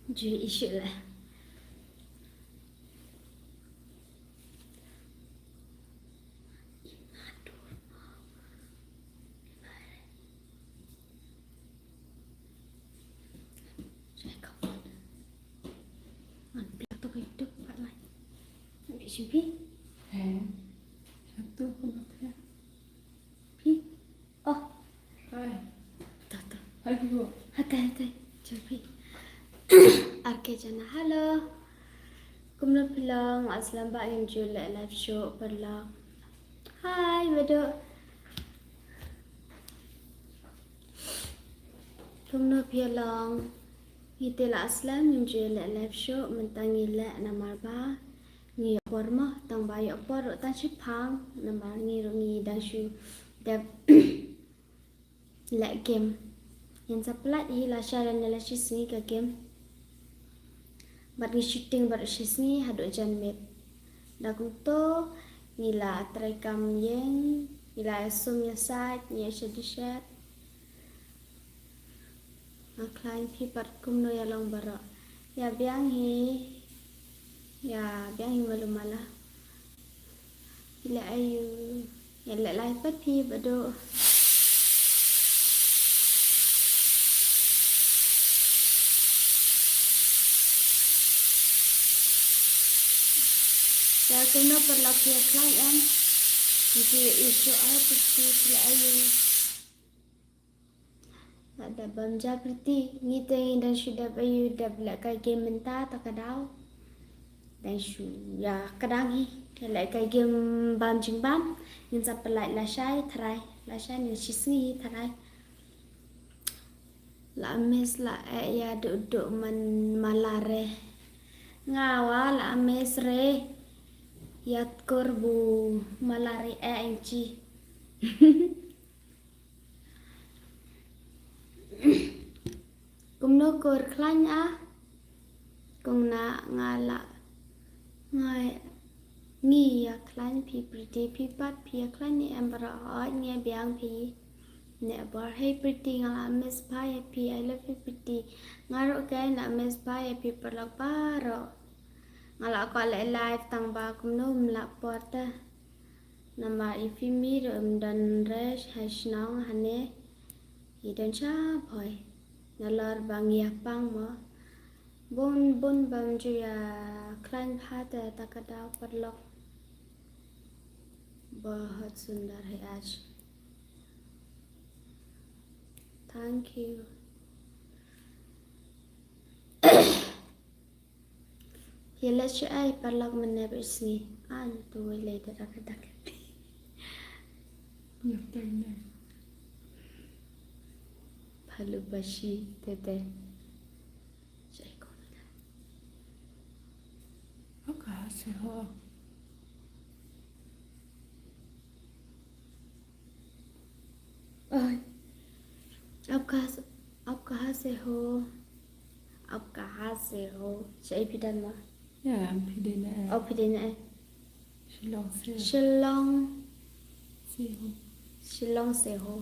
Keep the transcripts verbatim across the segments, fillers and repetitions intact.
Ju issue lah. Phi? Oh. Hai. Toh, toh. Hai, Ibu. Hatai, hatai. Jom phi. Ar ke jana, hello. Kumno phi long? Aslam ba ngin ju leh live show paralok. Hai, Badu. Kumno phi long? Ngi te la aslam ngin ju leh live show, mynta ngi leh namar ba ngi ïoh por mo, tang ba ïoh por ruh tang shiphang, namar ngi ruh ngi dang shu dep leh game. Ngin sa pynlait hi lashai lane la shisngi ka game. Bad ngi shooting bad shisngi haduh janmiet. Da kumto ngi la trei kam ïeng, ngi la ïasum ïasaid, ngi ïa shet shet. Nga khlaiñ, phi pat kumno ïa long baroh? Ïa biang hi, ïa biang hi malu mala. Phi leh aiu? Ïa leh live pat phi Badu. Ïa kumno paralok, ïa khlaiñ em? Ngi ïa issue ai phi, phi leh aiu? Lada bam ja Priti, ngi te ngi dang shu dep aiu, dep leh kai game mynta ta ka daw. Dang shu ïa ka dang hi, leh kai game bam jingbam, ngin sa pynlait lashai tharai, lashai ne shisngi hi tharai. La miss la eh ïa duh duh man malare. Nga wa la miss re. Ïa tkur bu malare eh ing chi. Kumno kur khlaiñ ah? Kong na nga la ngai ngi ïa khlaiñ phi Priti, phi pat phi ïa khlaiñ ni em baroh, hooid ngi biang phi. Ne bor, hey Priti, nga la miss bha ïa phi, I love you Priti. Nga ruh ke nga la miss bha ïa phi paralok baroh. Nga la kwah leh live tang ba kumno ym lah por te. Namar i phi mei ruh im don re ha shnong hangne. I don sha Bhoi. Nalor ba ngi ïa pang mo. Bun bun bam ju ïa khlaiñ bha te ta ka daw paralok. Bahut sundar hai aaj. Thank you. Ïa leh sha ai paralok mynne ba sngi. An tu wei lei da ka dak. Bhalobashi tete. Sha ai ko na da. Oka se ho. Oi. Aap kahan se, aap kahan se ho? Aap kahan se ho? Sha ai phi don ma? Ya, phi don na ai. Oh, phi don na ai. Shillong se. Shillong. Se ho. Shillong se ho.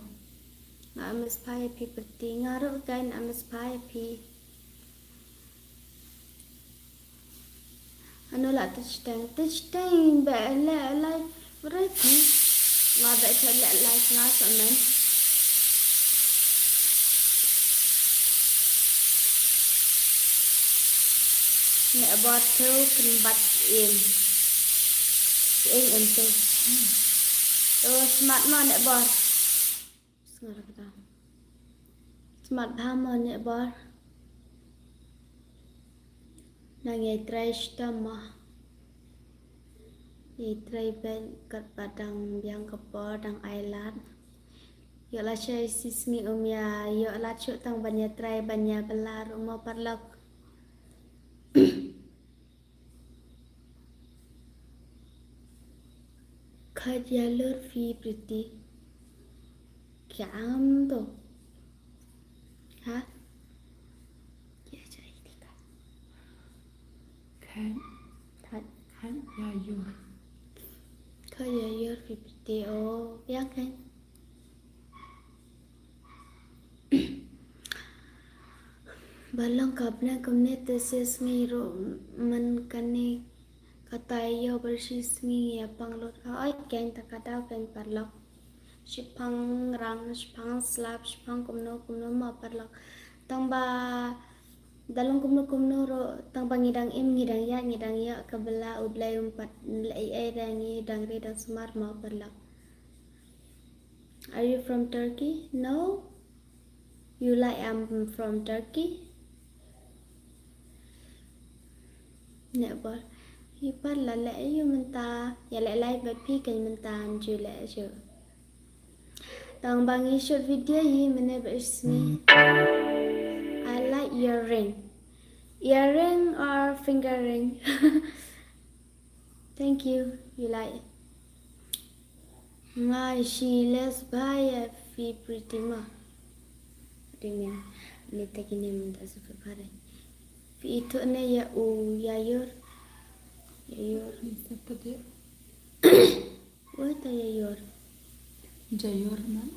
Nga miss bha ïa phi Priti, nga ruh kein nga miss bha ïa phi. Ano la tich teng, tich teng ba leh live re phi. Nga ba cha leh live nga sa men. Ne bor tu kin bat in. In in tu. Tu smart ma ne bor. Sngewbha kata. Smat bha mo ne bor. Nang ïai trei shitom mo. Ïai trei bad katba dang biang ka por dang ai lad. Ïoh lashai shisngi um ïa ïoh lad shuh tang ban ïa trei ban ïa bylla ruh mo paralok. Khat ïa lur phi Priti. Kya am to? Ha? Kya chai tika? Khat. Khat. Khat ïa lur. Khat ïa lur phi Priti o. Ya kan? Ba long ka bneng kumne te shi sngi ruh man kane ka tai ïoh ba shi sngi ïa pang lut ka oi keng ta ka daw keng parlok. Shipang rang, shipang slap, shipang kumno kumno ma parlok. Tang ba da long kumno kumno ruh, tang ba ngi dang im, ngi dang ïa, ngi dang ïa ka bela U Blei um pat leh ei ei da ngi dang ri dang sumar ma parlok. Are you from Turkey? No. You like I'm from Turkey? Ne bor. Hi pat la leh ïa u mynta. Ïa leh lai ba phi keiñ mynta nju leh shu. Tang ba ngi shoot video hi mynne ba ish sngi. I like earring. Earring or finger ring? Thank you. You like? Nga shi les ba ïa phi Pretty ma. Dingin ni ta kine mynta sa phi pare. Phi ithuh ne ïa u Yayor. Yayor. Ni sa pade. Wei ta Yayor. Jayor man.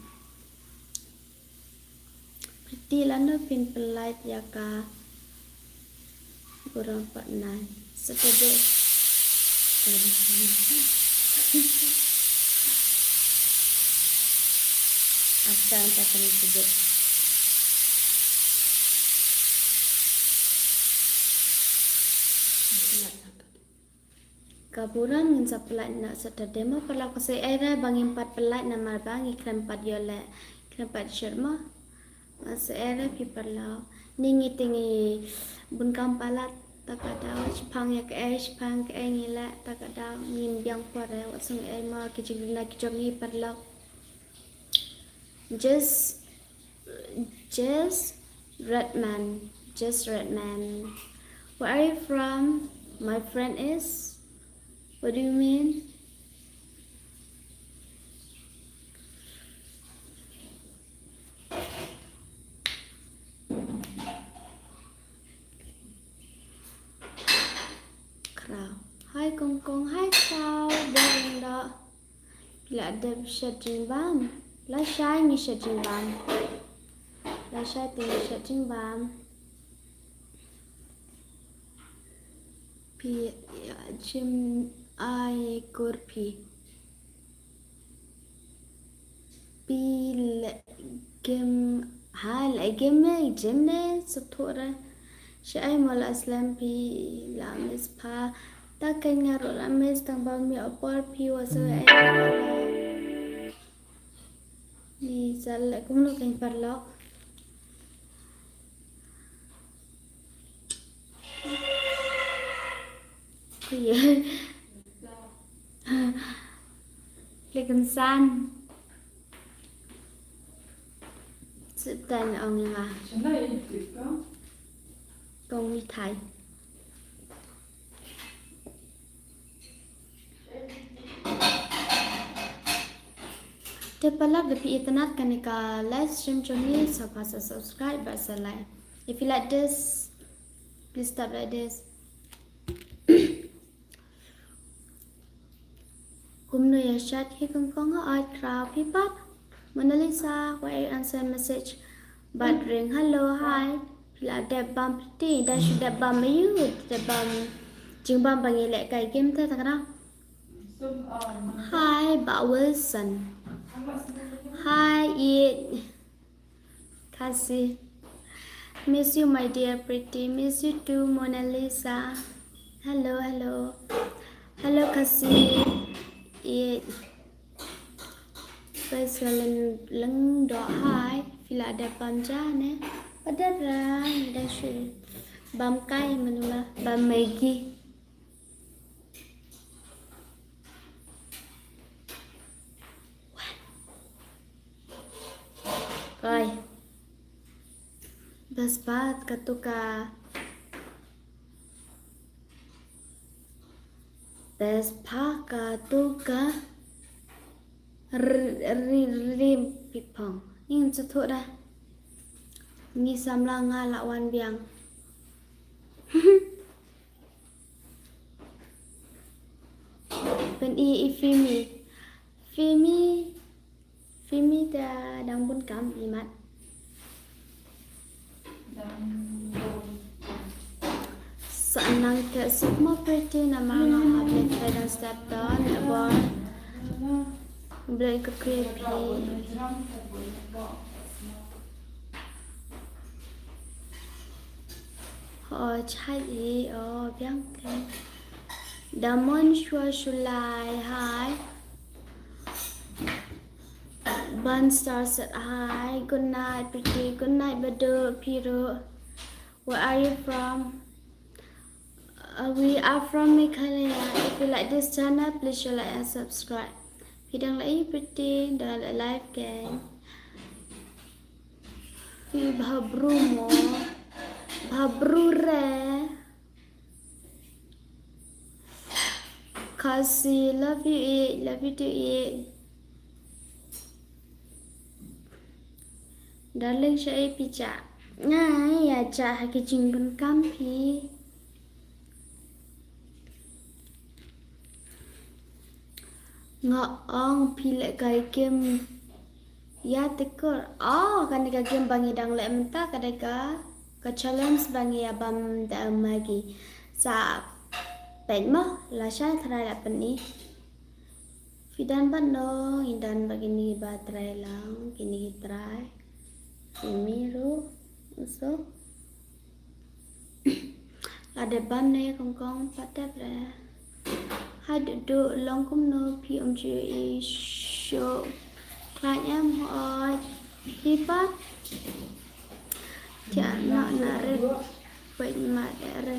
Pretty lano phin pynlait ïa ka. Burom pat nai. Saturday. Asta anta kani sebut. Ka burom ngin sa pynlait na Saturday ma parlok, ka shu ei re ba ngim pat pynlait namar ba ngi khlem pat ïoh leh, khlem pat shet ma. Nga shu ei re phi parlok. Ni ngi te ngi bun kam palat ta ka daw, shipang ïa kaei, shipang kaei ngi leh ta ka daw, ngim biang por re wat shu ei ma ki jingduna ki jong ngi parlok. Jess, Jess Redman. Jess Redman. Where are you from? My friend is. What do you mean? Khraw. Hi Kong Kong. Hi Khraw. Dering da. Phi la dep shet jingbam. Lashai ngi shet jingbam. Lashai te ngi shet jingbam. Phi ïa jim ai kur phi. Phi leh game, ha leh game ne, jim ne, sa thuh re. Shi ai mo la slem phi la miss pha. Ta keiñ nga ruh la miss tang ba mi apor phi wa sa ai. Ni sa leh kumno keiñ parlok. Kuye. Leh kynsan. Sip tan ong nga. Kong mi thai. Te parlok da phi itynnad kane ka live stream jong ngi, sa pha sa subscribe bad sa like. If you like this, please tap like this. Kumno ïa shet hi Kong Kong, ai Khraw phi pat. Mona Lisa, why you answer message? Bad ring, hello, hi. Phi la dep bam phi, da shu dep bam aïu, dep bam jingbam ba ngi leh kai game te ta ka daw. Hi, Bah Wilson. Hi, Ieit. Khasi. Miss you, my dear Pretty. Miss you too, Mona Lisa. Hello, hello. Hello, Khasi. Ieit. Bai Salen Lengdoh, hi. Phi la dep bam ja ne? Ba dep ra, da shu bam kai manu ma, bam Maggi. Kai. Best part katu ka. Best part katu ka. Ri, ri, ri pipong. Ngin sa thuh da. Ngi samla nga la wan biang. Pyni i Fimi. Fimi. Fimi ta dang bun kam i mat. Dang bun Nang te suk mo Pretty namar nga hap leit trei dang step down, eh, bor. Blei ka kri phi. Oh, chai i, oh, biang ke. Damon shwa shulai, hi. Ban Star said hi. Good night, Pretty. Good night, Badu, Piru. Where are you from? Uh, we are from Meghalaya. If you like this channel, please share, like, and subscribe. Phi dang la i Pretty, dang la live, gang. Phi bha bru mo. Bha bru re. Khasi, love you i, love you too i. Darling, sha i phi jah? Nga ïa jah ha ki jingdonkam phi. Nga ong phi leh ka game. Ïa te kur. Oh, kane ka game ba ngi dang leh mynta ka dei ka, ka challenge ba ngi ïa bam da Maggi. Sa peit mo, lashai tharai la pyni. Phi dang bad no, ngi dang bad kine ba trai lang, kine ki trai. Kine ruh, so. La dep ban ne kong kong pat dep re. Hai Dudu, long kumno phi um ju i shu. Khlaiñ em hoi. Phi pat. Tia na na re. Peit mat re.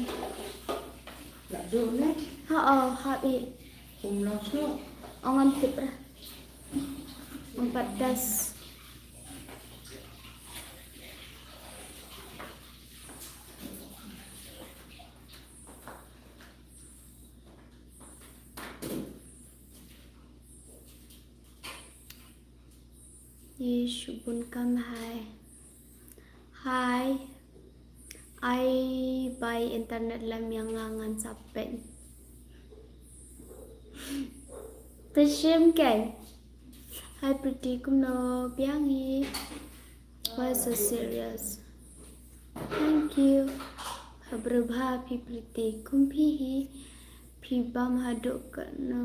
La du ne? Ha o, hap i. Kum long shu. Ong am tip re. Ong pat das. Ye shibun kam hai. Hai. Ai bai internet lem ïa nga ngan sa peit. Te shim keiñ. Hi Pretty, kumno biang hi? Why so serious? Thank you. Habrubha phi Pretty, kum phi hi? Phi bam haduh katno?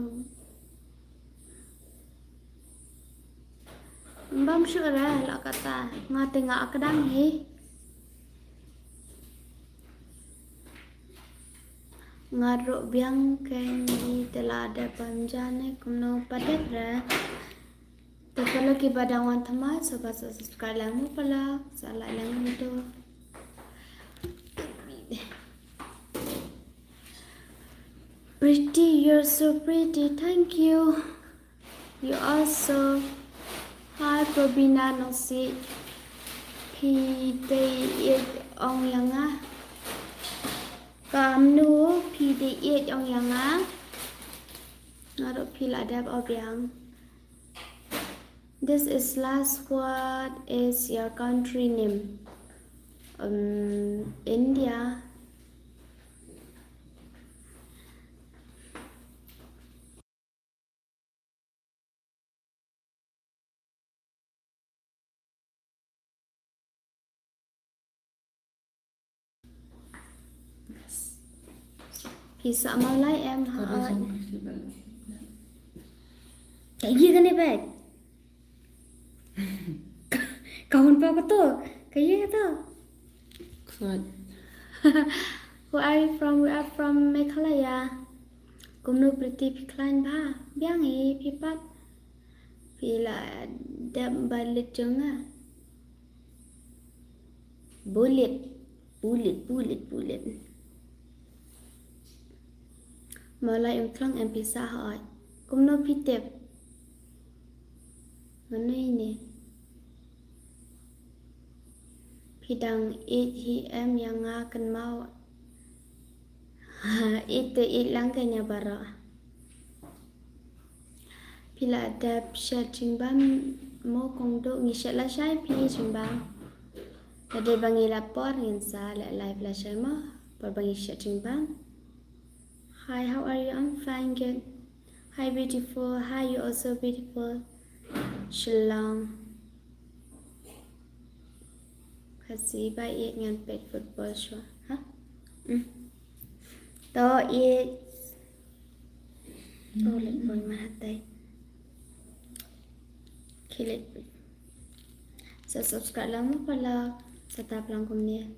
Bam shuh re la kata. Nga te nga akdang hi. Nga ruh biang keiñ hi te la dep bam ja ne kumno pat dep re. Te paralok kiba dang wan thymmai, so ba sa subscribe lang mo paralok, sa like lang mo to. Pretty, you're so pretty. Thank you. You also. Hi, Probina Nongsiej. Phi dei ïeit ong ïa nga? Kamnu, phi dei ïeit ong ïa nga? Nga ruh phi la dep o biang. This is last. What is your country name? Um, India. Phi sah Mawlai em ha ot. Ka ïa kane bad. Ka hun pa ka to. Ka ïa ka to. Who are you from? We are from Meghalaya. Kumno Pretty, phi khlaiñ bha? Biang hi phi pat. Phi la dep ba lit jong nga. Bulit, bulit, bulit, bulit. Mawlai Umkhlong em phi sah ha ot. Kumno phi tip? Mano ine? Phi dang ïeit hi em ïa nga kynmaw. Ïeit te ïeit lang keiñ ïa baroh. Phi la dep shet jingbam mo Kong Duh? Ngi shet lashai phi jingbam. Lada ba ngi la por ngin sa leh live lashai mo por ba ngi shet jingbam. Hi, how are you? I'm fine, good. Hi, beautiful. Hi, you also beautiful. Shillong. Khasi ba ïeit ngan peit football shuwa. Ha? Mm. To i. Oh, lek boy ma hatai. Ki lek boy. Sa subscribe lang mo pala. Sa tap lang kumne.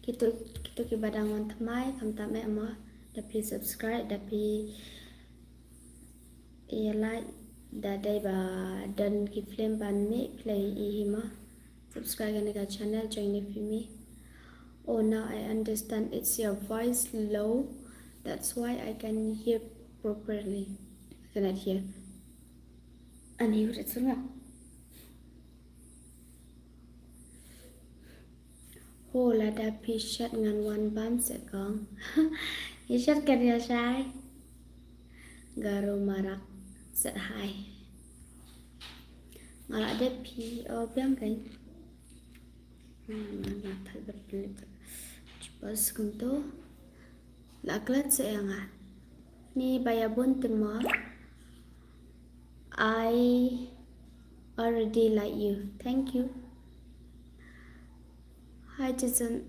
Kito, kito ki ba dang wan thymmai, khamtam eh mo. Da phi subscribe, da phi ïa like, da dei ba don ki film ban mih, phi la ïohi mo. Subscribe ïa kane ka channel, join ïa phi mo. Oh, now I understand it's your voice low. That's why I can hear properly. I cannot hear. Ani urat sunga. Ho, lada phi shet ngan wan bam se kong. Ïa shet ka ria shai. Garo marak set hai. Nga la dep phi o biang kai. Hmm, nga la thal ber phi. Chipas kumto. La klet se ïa nga. Ni ba ïa bun tymor. I already like you. Thank you. Hi, Jason.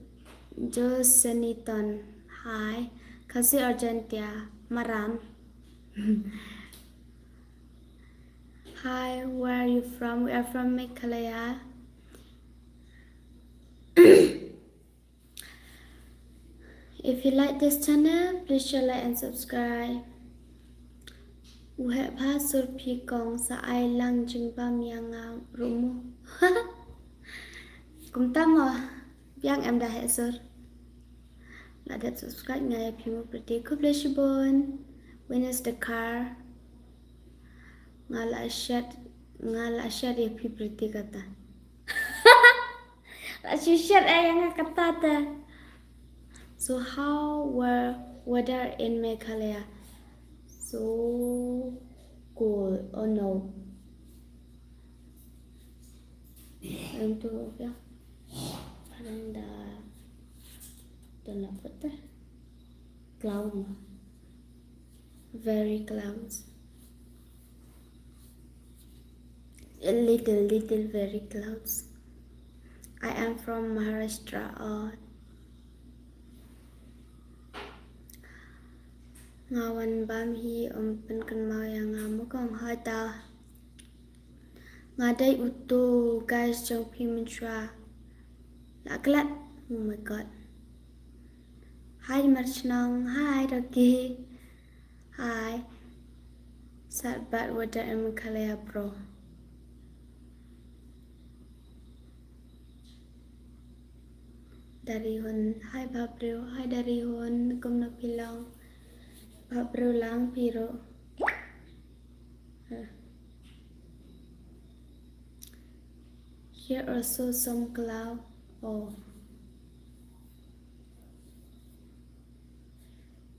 Joseniton. Hi. Khasi Argentia. Maram. Hi, where are you from? We are from Meghalaya. If you like this channel, please share, like and subscribe. U heh bha sur phi kong, sa ai lang jingbam ïa nga ruh mo. Kumta mo, biang em da heh sur. La dep subscribe nga ïa phi mo pyrthei, khublei shibun. Witness the car. Nga la shet, nga la shet ïa phi pyrthei kata. La shu shet ïa nga kata te. So how were weather in Meghalaya? So cold. Oh no. Em tu ya. Parang da, da na put te. Cloud mo. Very close. A little, little very close. I am from Maharashtra. Oh. Nga wan bam hi, ym pynkynmaw ïa nga mo kong, hoi ta. Nga dei uto guys jong phi mynshuwa. La klet. Oh my God. Hi Marchnong, hi Rocky. Hi. Sad bad weather in Meghalaya, bro. Dari Hun, hi Bhabriew, hi Dari Hun, kumno phi long? Bhabriew lang phi ruh. Here also some cloud. Oh.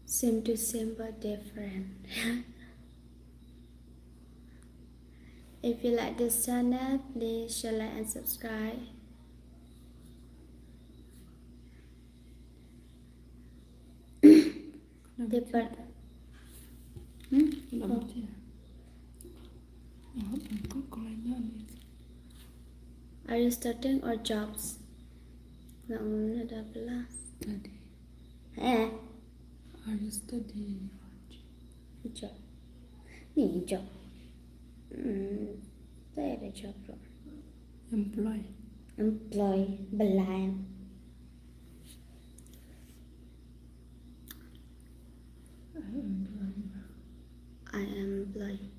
Same to same but different. If you like this channel, please share, like and subscribe. Depart. Hmm? Oh. Are you studying or jobs? Nga ong na da bla. Study. Eh? Are you studying or job? Ni job. Hmm. Tara job ro. Employ. Employ. Belai. I am employed.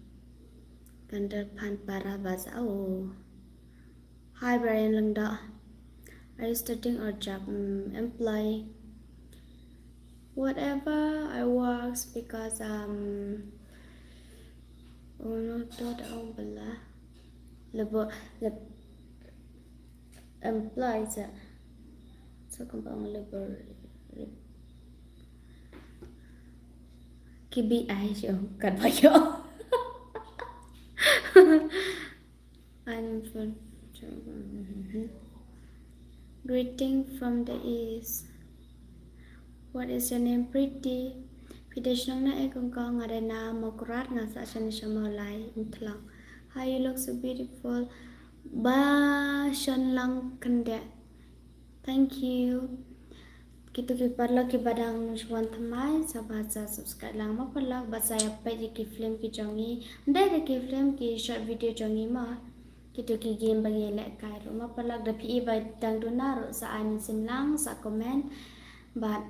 Kan der pan para bas au. Hi Brian Langda. Are you studying or job? Mm, employed. Whatever I works because um oh no dot au bala. Lebo lebo Employ sa. Sa kumba ong labor. Ki B I shu kat ba ïoh. I'm from Greeting from the East. What is your name? Pretty. Phi dei shnong na e kong kong? Nga dei na Mawkyrwat, nga sah shane sha Mawlai, Umthlong. Hi, you look so beautiful. Ba shon lang khyndiat. Thank you. Kito ki paralok kiba dang shu wan thymmai, sa ba sa subscribe lang mo paralok, ba sa ïa peit ïa ki film ki jong ngi. Ym dei da ki film, ki short video jong ngi mo. Kito ki game ba ngi lehkai ruh mo paralok, da phi i ba dang duna ruh sa ai mynsiem lang, sa comment. Bad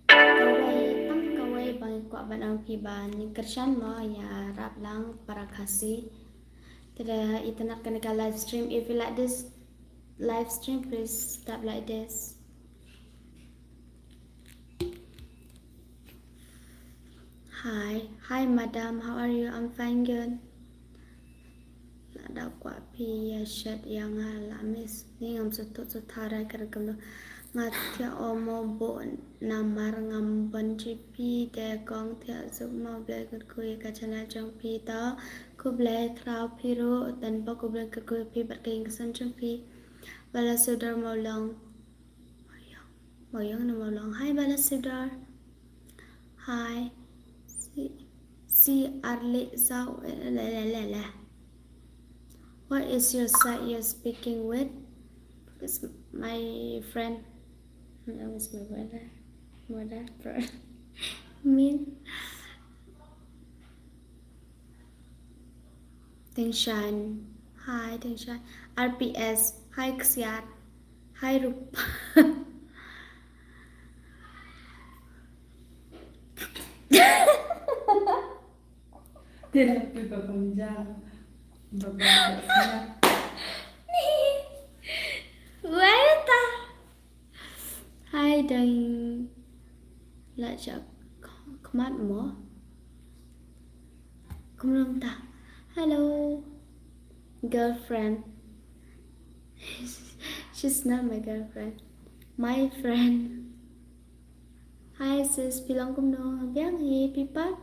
kawei, tang kawei ba ngi kwah ban ong phi ba ngin kyrshan mo, ïarap lang para Khasi. Te da itynnad kane ka live stream. If you like this live stream, please tap like this. Hi, hi madam, how are you? I'm fine, good. Lada kwah phi ïa shet ïa nga la miss ni, ngam sngewthuh sngewthuh rai ka rukom. Nga thiah o mo, bun namar ngam ban G P de kong, thiah suk mo, Blei kyrkhu ïa ka channel jong phi. To khublei khraw phi ruh, tang ba khublei kyrkhu ïa phi bad ka ïing ka sem jong phi. Ba la sudar Mawlong. Mawïong, Mawïong na Mawlong. Hi ba la sudar. Hi. Si, si Arli Saw, eh, la, la, la, la. What is your side you're speaking with? It's my friend. No, it's my brother. Mother, brother. Min. Tingshan. Hi, Tingshan. R P S. Hi, Ksiar. Hi, Rupa. Tira pi ba kumjang. Ba kumjang. Wai ta. Hi, dang la cha khmat mo. Kumno ta. Hello. Girlfriend. She's not my girlfriend. My friend. Hi sis, phi long kumno? Biang hi, phi pat?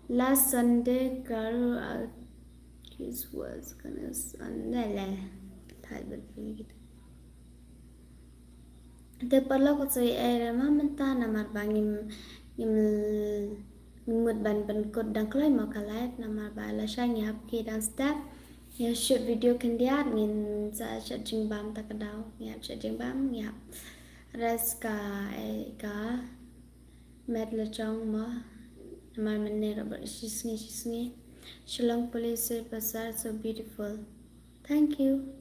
Last Sunday, Carol accused was gonna Sunday le. Thai bad phi gitu. Te paralok, sa ïa ai re ma mynta namar ba ngim, ngim, ngim mut ban pynkut dang kloi mo ka live namar ba la sha ngi hap ki dang step. Ïa shoot video khyndiat, ngin sa shet jingbam ta ka daw. Ngi hap shet jingbam, ngi hap rest ka, eh, ka met la jong mo. Namar mynne ruh bad shisngi shisngi. Shillong Police Bazar so beautiful. Thank you.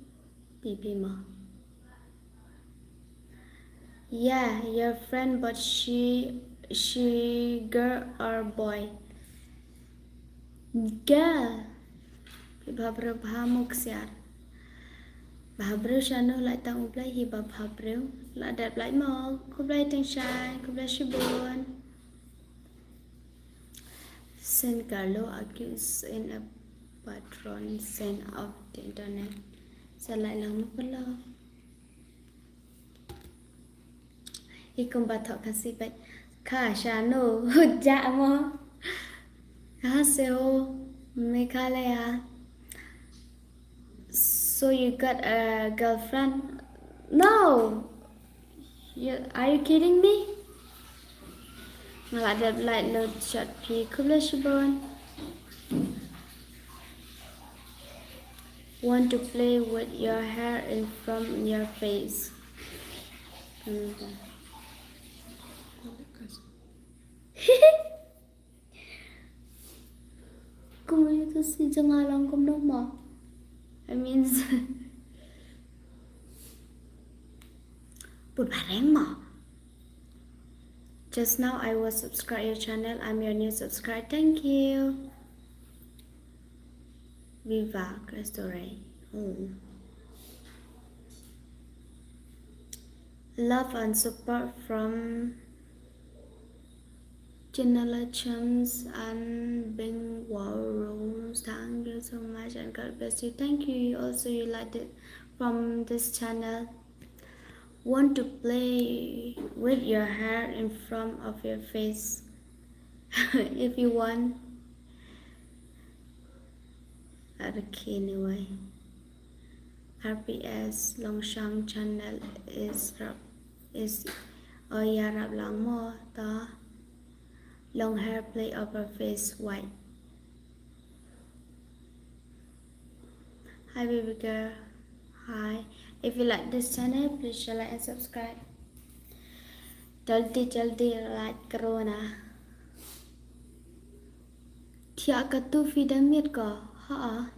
Pipi mo. Yeah, your friend, but she, she girl or boy? Girl. Phi bha briew bha mo Ksiar. Bha briew shano, lait tang U Blei hi ba bha briew. La dep lait mo. Khublei Tingshan, khublei shibun. Saint Carlo accused in a patron saint of the internet. Sa lait lang mo paralok. Hi kumba thoh Khasi bad. Kha shano, ja mo. Kahan se ho? Meghalaya. So you got a girlfriend? No. You, are you kidding me? Nga la dep lait lut shot phi, khublei shibun. Want to play with your hair in from your face. Kumno ïa ka si jong nga long kumno mo? I mean, put bareng mo. Just now I was subscribe your channel. I'm your new subscribe. Thank you. Viva Cristo Rey. Oh. Love and support from Chinala Chums and Bing Wow Rooms. Thank you so much and God bless you. Thank you. You also, you liked it from this channel. Want to play with your hair in front of your face? If you want. Okay, anyway. R P S Longshang channel is rap, is, oh yeah, rap lang mo ta. Long hair play over face white. Hi baby girl. Hi. If you like this channel, please share, like and subscribe. Jaldi jaldi lait corona. Thiah katu phi da miet ko. Ha.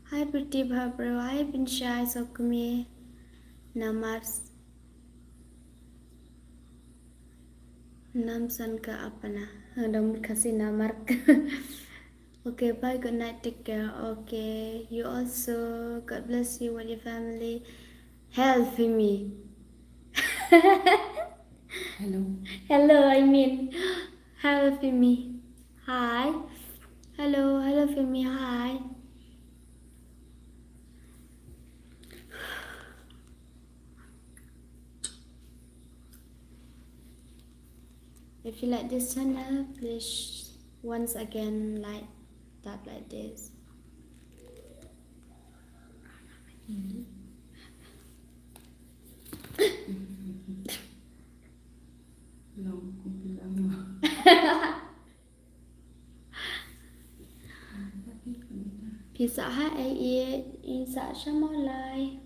Hi Pretty Barbro, hi Pinshai Sokmi. Namar s- Nam san ka apna. Dam kasi namar. Okay, bye, good night, take care. Okay, you also. God bless you with your family. Help me. Hello. Hello, I mean. Hello, Fimi. Hi. Hello, hello, Fimi. Hi. If you like this channel, please once again like, tap like this. Phi sah ha ei ei, in sah sha mo lai.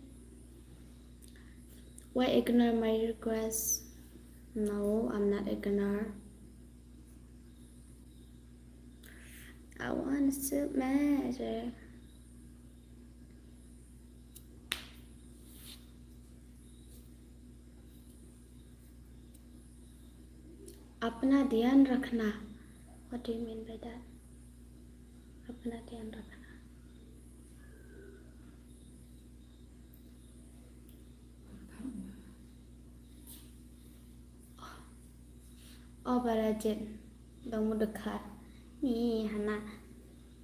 Why ignore my request? No, I'm not ignore. I want to matter. Apna dhyan rakhna. What do you mean by that? Apna dhyan rakhna. O Barajet, dang mu dekat. Ni hana.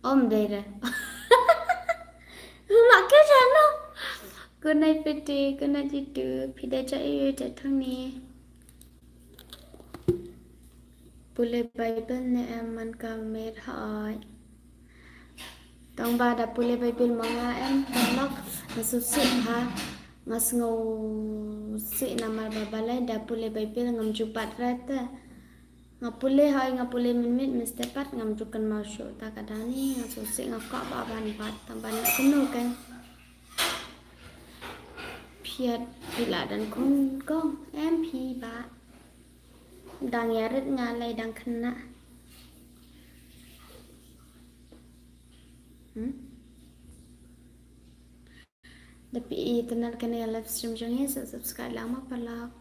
Om dera. Mak ke jano. Good night Pete, good night Jitu. Phi da jai yu jai thang ni. Pule Bible ne em man ka mer hai. Tang ba da pule Bible ma nga em, tang lok nga sngewsih ha, nga sngewsih namar ba balei da pule Bible ngam ju pat rata. Nga pule hai, nga pule mynmiet mynstep pat ngam ju kynmaw shuh ta ka dang ni, nga sngewsih nga kwah ba ban pat tang ba na kumno kan. Phiat phi la dang khun kong em phi ba. Dang ïarit nga lei dang khynnah. Hmm? Da phi i tynnat kane live stream jong ngi sa subscribe lang ma paralok.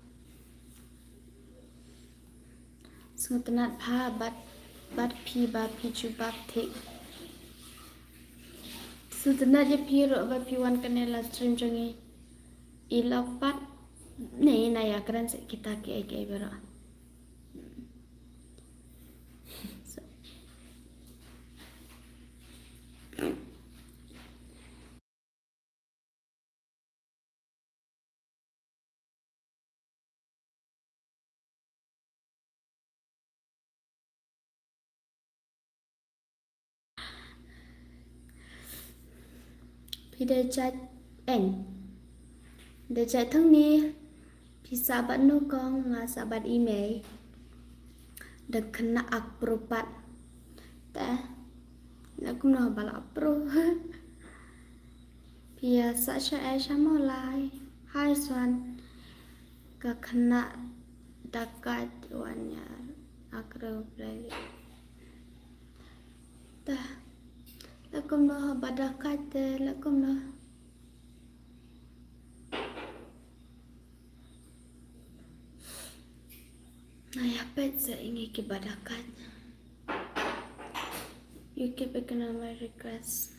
Sngewtynnat pha bad, bad phi ba phi jubab thik. Sngewtynnat ïa phi ruh ba phi wan kane live stream jong ngi. I lok pat ne na ïa kren sa kita ki ai ki ai baroh. Phi da jait eng. Da jait thang ni. Phi sah bad no kong, nga sah bad i mei. Da khynnah ak pro pat. Te. La kumno ba la pro. Phi ïa sah sha ei sha mo lai. Hai swan. Ka khynnah da kait wan ïa ak ro play. Te. La kumno ba da kait te la kumno. Nga ïa peit sa ïa ngi kiba da kait. You keep ignore my request.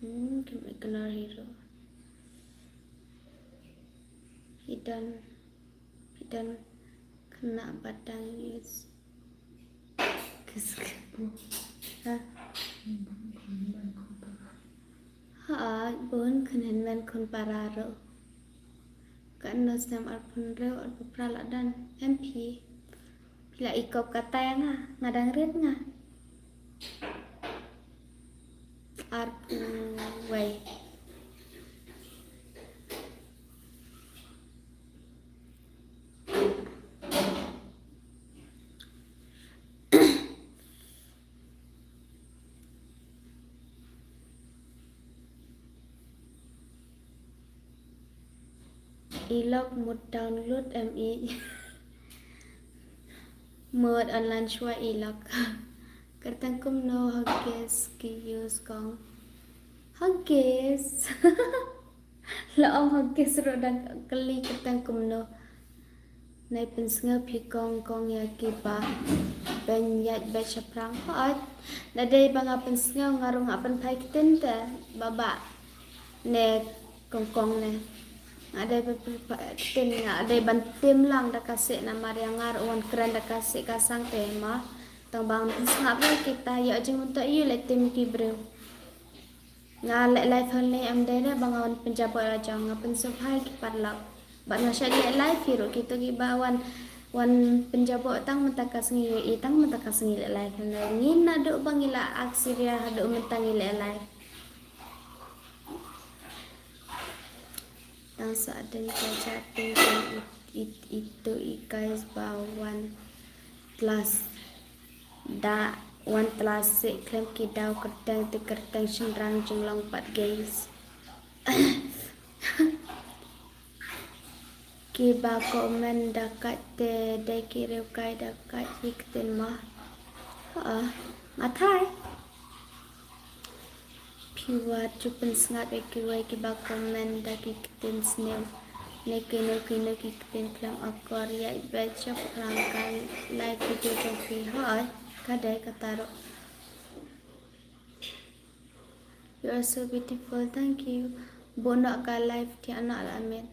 Hmm, keep ignore hero. Hidden, hidden khynnah ba dang use. Ha. Ha, bun khun hynmen khun para ruh. Ka no snem arphew hynriew arphew phra la dang. Em phi. Phi la i kop kata ïa nga, nga dang rit nga. Arphew wei. I lok mut download em i. Mut online shuwa i lok. Kyrteng kumno Huggies ki use kong? Huggies. La ong Huggies ruh da kylli kyrteng kumno. Nai pynsngew phi kong kong ïa kiba pynïaid bad shaphrang hot. Da dei ba nga pynsngew nga rung a pynphai ktien te ba ba ne kong kong ne. Nga dei ba pynphai ktien nga dei ban tim lang da ka sih namar ïa nga ruh wan kren da ka sih ka sang te ma. Tang ba nga pynsngap ïa kita ïa jingmyntoi ïa le tim ki briew. Nga leh live hangne em dei ne ba nga wan pynjaboh la jong nga pynsngewbha ki paralok. Ba nga shait leh live hi ruh kito kiba wan wan pynjaboh tang mynta ka sngi i tang mynta ka sngi leh live hangne ngi naduh ba ngi la ak serious haduh mynta ngi leh live. Tang sa deng ka japing it it itu i guys ba wan plus da wan tla sih khlem ki daw kyrteng te kyrteng shynrang jinglong pat guys. Kiba comment da kat te dei ki riewkai da kat ki ktien ma. Ha, nga thai. Phi wat ju pynsngap ïa kiwei kiba comment da ki ktien sniew. Ne kino kino ki ktien khlem akor ïa i bad shaphrang ka like video jong phi hoi. Ka dei kata ruh. You are so beautiful, thank you. Bun noh ka live thiah noh la miet.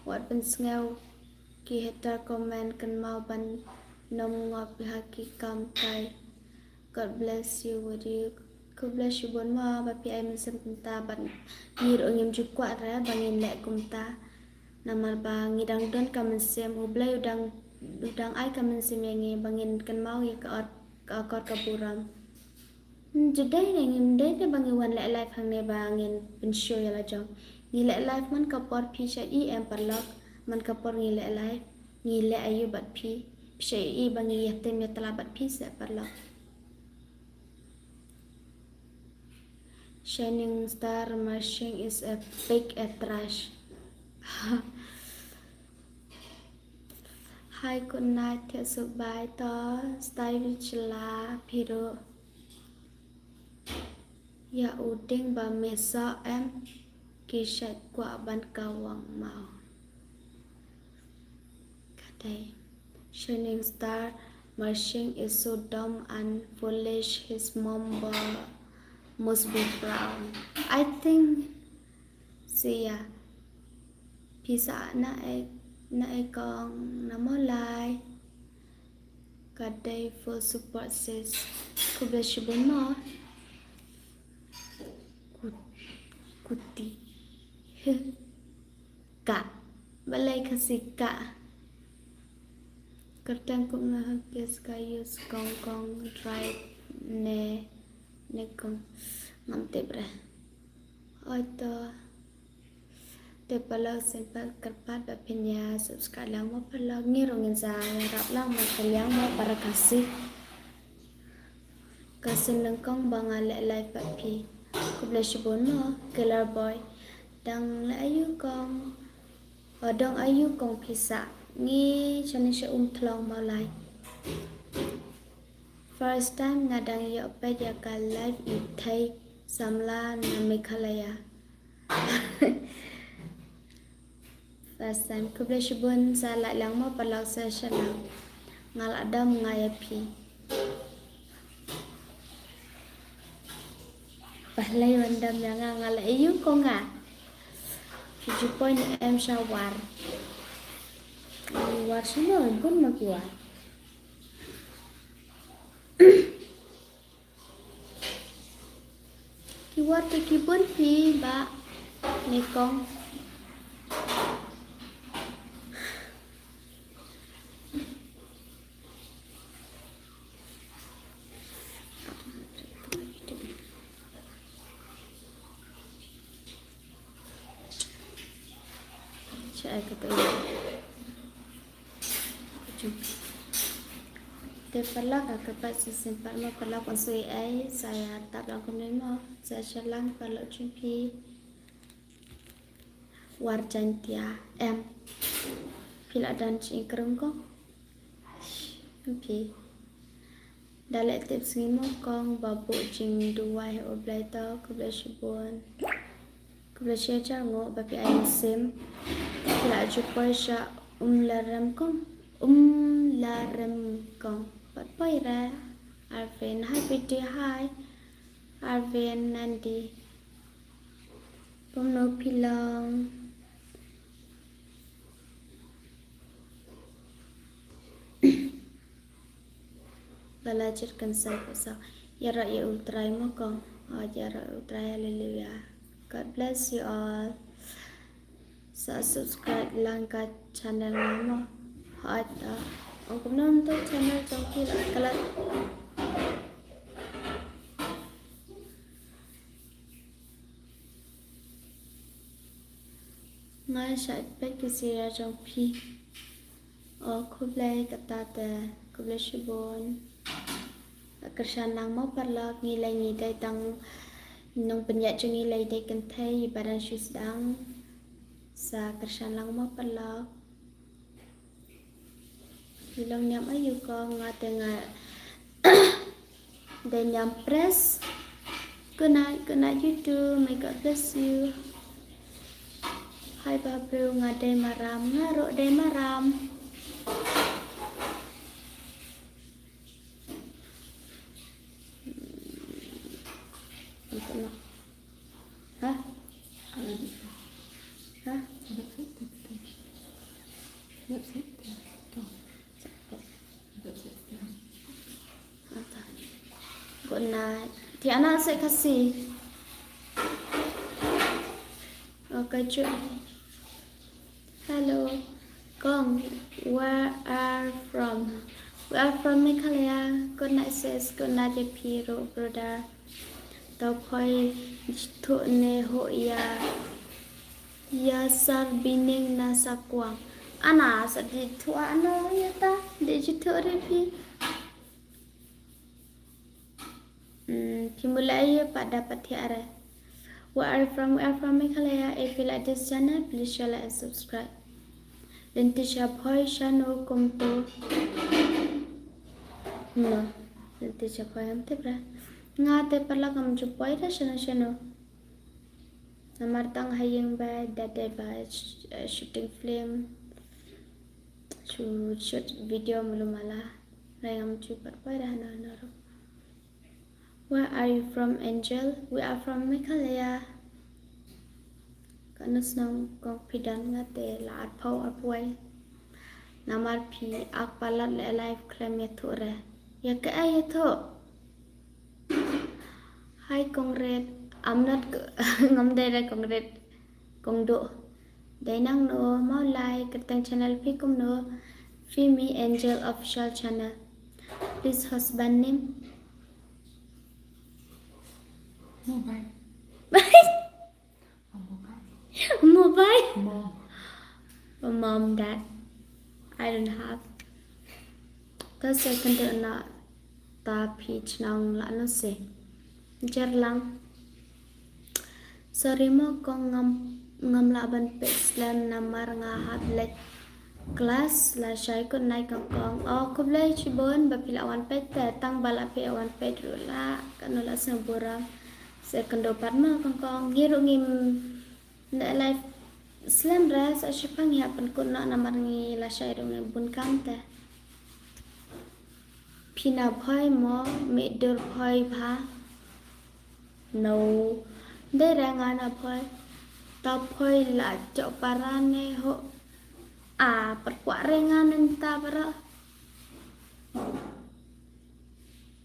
Wat pynsngew ki hater comment kynmaw ban nym ngop ha ki kam kai. God bless you with you. God bless you bun mo ba phi ai mynsiem kumta bad ngi ruh ngim ju kwah re ba ngin leh kumta. Namar ba ngi dang don ka mynsiem U Blei u dang u dang ai ka mynsiem ïa ngi ba ngin kynmaw ïa ka or ka akor ka burom. Ju dei ne ngim dei ne ba ngi wan leh live hangne ba ngin pynshow ïa la jong. Ngi leh live man ka por phi shait i em paralok man ka por ngi leh live. Ngi leh aïu bad phi phi shait i ba ngi ïatem ïatla bad phi se paralok. Shining star marching is a big trash. Hi, good night, thiah suk bai to, stai bishla, phi ruh. Ïa u ding ba me sa em, ki shait kwah ban ka wang mau. Ka dei. Shining star, marching is so dumb and foolish, his mom ba must be proud. I think, so yeah. Pisa na e na e kong na mo lai. Ka dei full support sis. Khublei shibun mo. Kut- Kuti. Ka. Balei ka si ka. Kyrteng kumno Huggies ka use kong kong drive ne ne kong ngam tip re. Oi to. Te paralok sngewbha kyrpad ba phin ïa subscribe lang mo paralok ngi ruh ngin sa ïarap lang mo ka liang mo para Khasi. Ka seng nyngkong ba nga leh live bad phi. Khublei shibun mo Killer Boy. Dang leh aïu kong. O dang aïu kong phi sa. Ngi shane sha Umthlong Mawlai. First time nga dang ïoh peit ïa ka live i thei samla na Meghalaya. First time. Khublei shibun sa lah lang mo paralok sa sha lang. Nga lah dam nga ïa phi. Balei wan dam ïa nga nga lah ïu ko nga. Phi ju poi ne em sha war. War shano bun ma ki war. Ki war te ki bun phi ba ne kong. Cha ai ka to. Te paralok ka kyrpad shisien pat mo paralok ban soi ai sa ïa tap lang kumne mo sa sha lang paralok jong phi. War Jaintia em. Phi la don jingïakren kong? Em phi. Da leh tip sngi mo kong, ba buh jingduwai ha U Blei to, khublei shibun. Khublei shihajar nguh ba phi ai mynsiem. Phi la ju poi sha Umlarem kong. Umlarem kong. Pat poi re. Arvin, hi P T, hi. Arvin, Nandi. Kumno phi long? Lala jit kan sa ko sa. Ïaroh ïa U Trai mo kong. Oh, ïaroh U Trai, haleluya. God bless you all. Sa subscribe lang ka channel nga mo. Hooid, ah. Ong kumno to channel jong phi la klet. Nga shait peit ki serial jong phi. Oh, khublei kata te, khublei shibun. Kyrshan lang mo paralok, ngi lei ngi dei tang nongpynïaid jong ngi lei dei kynthei, i ba dang shu sdang. Sa kyrshan lang mo paralok. Phi long niam aïu kong? Nga te nga dei niam Pres. Good night, good night you too. May God bless you. Hi Babru, nga dei Maram, nga ruh dei Maram. Hah? Hah? Good night. Tiana se kasi. Okay, cuy. Hello. Kong, where are from? We are from Meghalaya. Good night, sis. Good night, ïa phi ruh, brother. To phoi jithuh ne ho ïa, ïa Sir Bining na Sakwang. Ana sa jithuh ano ïa ta, de jithuh re phi. Hmm, phi mula ïa pat da pat thiah re. Where are you from? We are from Meghalaya. If you like this channel, please share, like and subscribe. Lynti Shaphoi shano kumto. No. Lynti Shaphoi ngam tip re. Nga te paralok ngam ju poi re shano shano. Namar tang ha ïing ba da dei ba sh-, eh, shooting film. Shu shoot video malu mala. Rai ngam ju pat poi re hano hano ruh. Where are you from, Angel? We are from Meghalaya. Kano shnong kong phi don? Nga te la arphew arphew wei. Namar phi ak palat leh live khlem ïathuh re. Ïa kaei ïathuh? Hi Kong Red. I'm not g-, ngam dei re Kong Red. Kong Duh. Dei nangno, Mawlai, kyrteng channel phi kumno? Fimi Angel Official Channel. Please husband name. Mobile. Mobile? Mom. Mom, dad. I don't have. Ka second na ta phi chnong la no se. Jer lang. Sorry mo kong ngam, ngam lah ban peit slem namar nga hap leit class lashai. Good night kong kong. Oh, khublei shibun ba phi la wan peit te, tang ba la phi wan peit ruh la kano la sngewbha. Second pat mo kong kong. Ngi ruh ngim ne live slem re, sa shiphang ïa pynkut noh namar ngi lashai ruh ngi bun kam te. Phi na Bhoi mo, me dur Bhoi bha. No. Dei re nga na Bhoi. Ta Bhoi la jok para ne ho. A, perkuak re nga nenta para.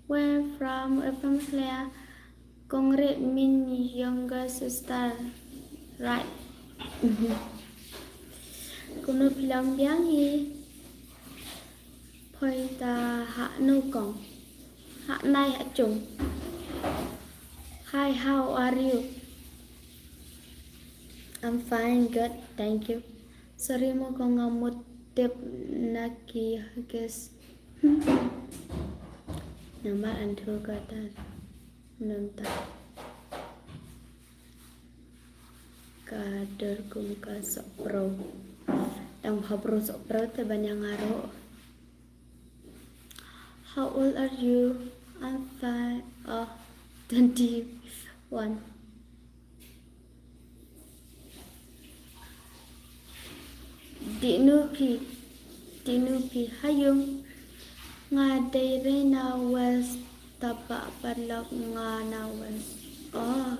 Where from? Where from Meghalaya? Kong Rit mean younger sister, right? Kumno phi long biang hi? Poi ta ha no kong. Ha nai ha chung. Hi, how are you? I'm fine, good, thank you. Sorry mo kong, nga mut tip na ki hugis. Namar an thu ka ta nunta. Ka dur kum ka Sohpro. Dang bha bro Sohpro te ban ïa nga ruh. How old are you? I'm five, oh, twenty-one. Dinu phi, dinu phi ha yung. Nga dei re na West, tapa paralok nga na West. Oh,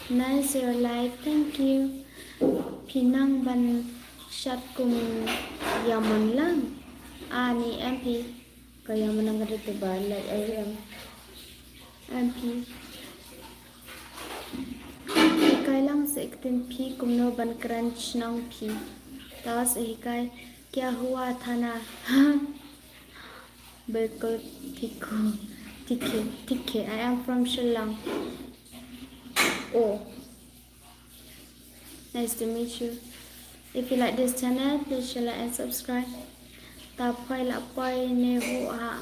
nice your life, thank you. Phi nang ban shat kum ïa mon lang. Ani em phi. Ka ïa mon nang ka dei tu ba, like, ai em. Em phi. Hikai lang sa ktien phi kumno ban kren shnong phi. Tawa sa hikai kya hua thana. Bilkul thik ho. Thik hai, thik hai. I am from Shillong. Oh. Nice to meet you. If you like this channel, please share, like and subscribe. Ta poi la poi ne ho ha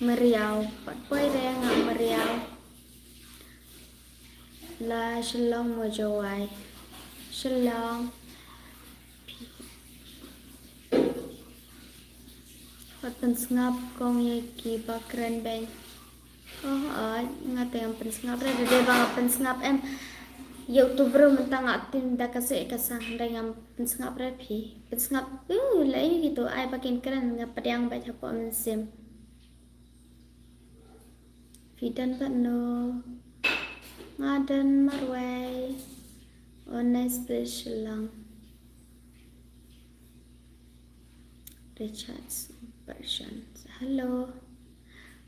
Mariaw. Pat poi re nga Mariaw. La Shillong mo Jowai. Shillong. Pat pynsngap kong ïa ki ba kren beiñ. Oh, oh, nga te ngam pynsngap re, dei ba nga pynsngap em. Ïa utu bro mynta nga tim da ka seh ka sang, dei ngam pynsngap re phi. Pynsngap, uh, la ïa kitu ai ba kin kren nga pdiang bad hapoh mynsiem. Phi don bad no. Nga don marwei. Oh, nice place Shillong. Richard Persons. Hello.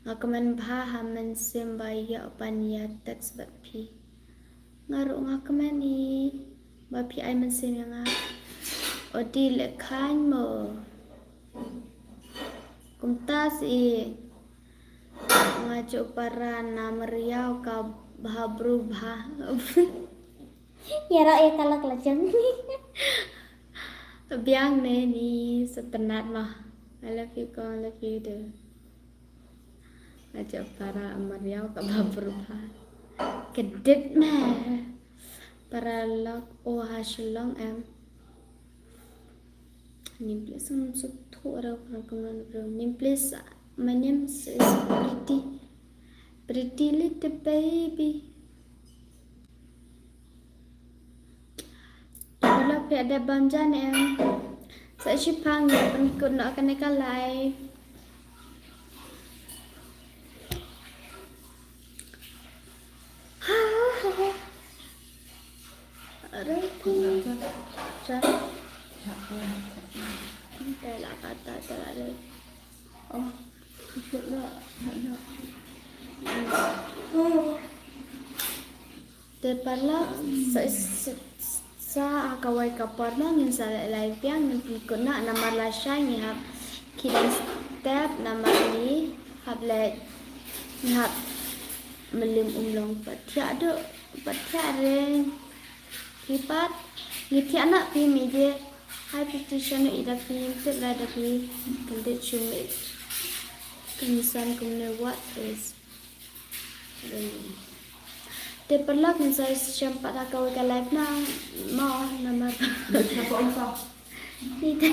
Nga kmen bha ha mynsiem ba ïoh ban ïa text bad phi. Nga ruh nga kmen i ba phi ai mynsiem ïa nga. Odi le khan mo. Kumta si nga ju para na Mariaw ka bha bru bha. Ïa ra ïa ka lak la jang. Biang ne ni sa tynat ma. I love you kong, I love you too. Aja para Mariaw ka ba berubah. Kedit meh. Para lok o ha Shillong em. Nim please ngam suthu ra para kumno bro. Nim please, my name is Pretty. Pretty little baby. Wala phi ada bam jan em. Sa shipang ïa pynkut noh kane ka live. Aray, phi. Sa. Te la kata te la le. Oh, ikut lah. Oh. Te paralok sa, sa, sa ha kawei ka por mo ngin sa leh live biang, ngin pynkut noh namar lashai ngi hap khie dang step namar ngi hap leit, ngi hap mlien um long. Pat thiah duh, pat thiah ring. Phi pat ngi thiah noh phi mih de. Hai phi, phi shano i da phi, ngim tip la da phi. Kyndit shu mih. Kynsan kumne, what is Te paralok ngin sa shem pat ha kawei ka live na mo namar. Ni te.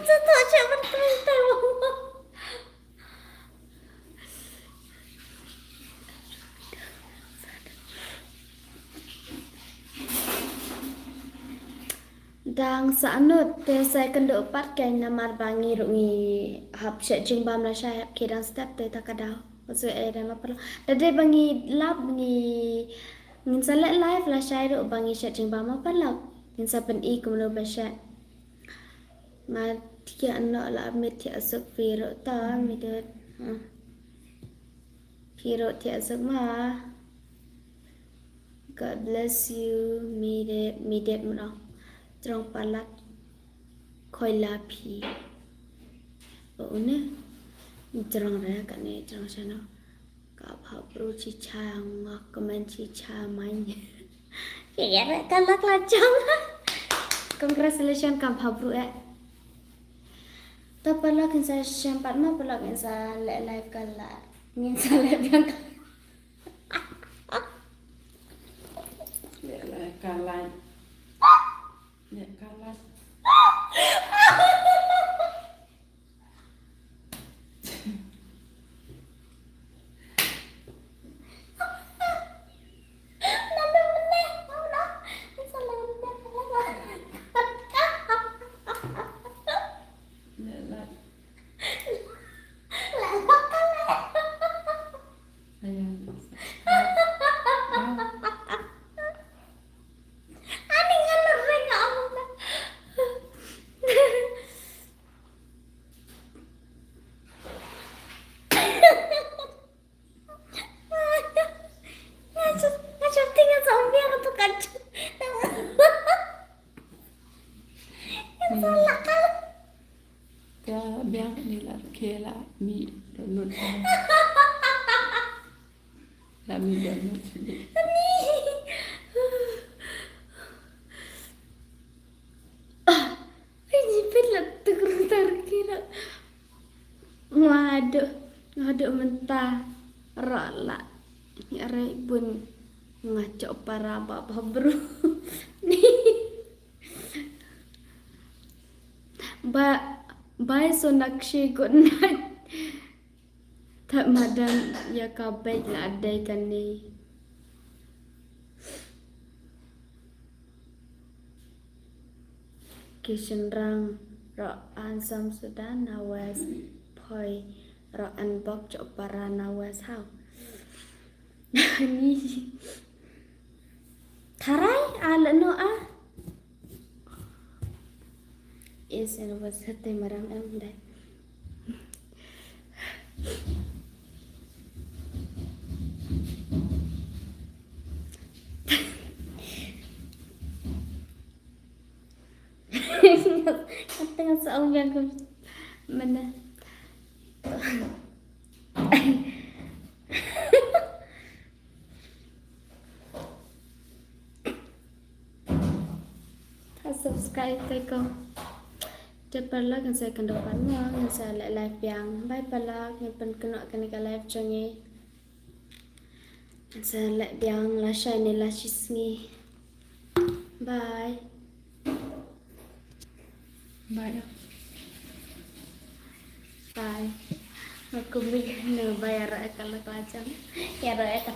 Sa to cha ban kren te mo. Dang sa anut te sa kynduh pat kein namar ba ngi ruh ngi hap shet jingbam lashai, hap khie dang step te ta ka daw. Ka shu ai re ma paralok. Da dei ba ngi lap ngi, ngin sa leh live lashai ruh ba ngi shet jingbam ma paralok. Ngin sa pyni kumno ba shet. Nga thiah noh la, mih thiah suk phi ruh ta, mih dei. Ha. Phi ruh thiah suk ma. God bless you, mih dei, mih dei mrong. Trong palat khoi la phi. O une. Trong re kane, trong shano. Ka bha bru chi cha, nga kmen chi cha main. Ïa re ka lak la jong. Congratulations ka bha bru eh. Ta paralok ngin sa shem pat ma paralok ngin sa leh live ka la. Ngin sa leh biang ka. Leh live ka la. Leh ka la. Ka biang ni la khela mi donut. La mi donut sini. Ai, jipit la tukur tar kira. Waduh, waduh mynta rak la. Ngi rai bun nga chok para ba ba bru. Ba, bye Sonakshi, good night. Thad madan ïa ka beit la dei kane. Ki shynrang ro ansam suda na west poi ro anbok chok para na west hau. Ni. Tharai a lano a. Is in was hate maram em dai. Kata nga sa ong biang ko mana. Subscribe te ko. Te paralok ngin sa kynduh pat mo, ngin sa leh live biang. Bye paralok, ngin pynkynnoh kane ka live jong ngi. Ngin sa leh biang lashai ne lashisngi. Bye. Bye. Bye. Aku mih ne bye ara ka la ka jam. Ya ara ka